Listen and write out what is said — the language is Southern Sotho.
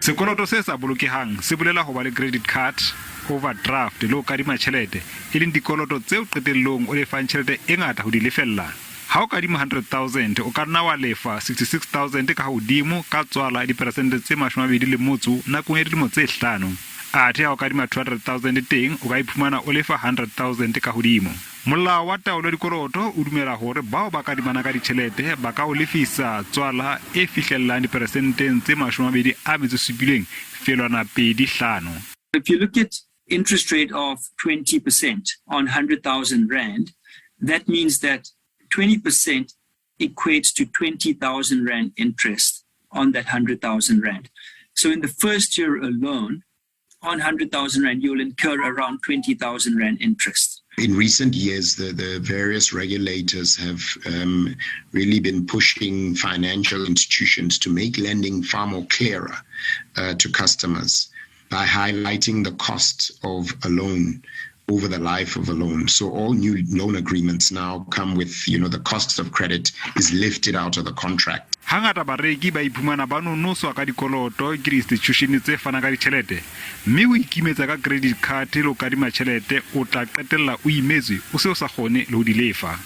Sekoloto se sa bolokehang se bolela ho ba le credit card, overdraft le ho kadima tjhelete, e leng dikoloto tseo qetellong o lefang tjhelete e ngata ho di lefella. Ha o kadima 100,000, o ka nna wa lefa 66,000 ka hodimo ka tswala ya diperesente tse 25 nakong ya dilemo tse hlano. Athe ha o kadima 200,000 teng, o ka iphumana o lefa 100,000 ka hodimo. Molao wa taolo ya dikoloto o dumela hore bao ba kadimanang ka ditjhelete ba ka o lefisa tswala e fihlellang diperesenteng tse 27.25. If you look at interest rate of 20% on 100,000 rand, that means that 20% equates to 20,000 rand interest on that 100,000 rand. So in the first year alone, on 100,000 rand, you'll incur around 20,000 rand interest. In recent years, the various regulators have really been pushing financial institutions to make lending far more clearer to customers by highlighting the cost of a loan over the life of a loan. So all new loan agreements now come with the cost of credit is lifted out of the contract. Hangata bareki ba iphumana ba nonoswa ka dikoloto ke di-institution tse fanang ka ditjhelete, mme ho ikimetsa ka credit card le ho kadima tjhelete o tla qetella o imetswe o se o sa kgone le ho di lefa.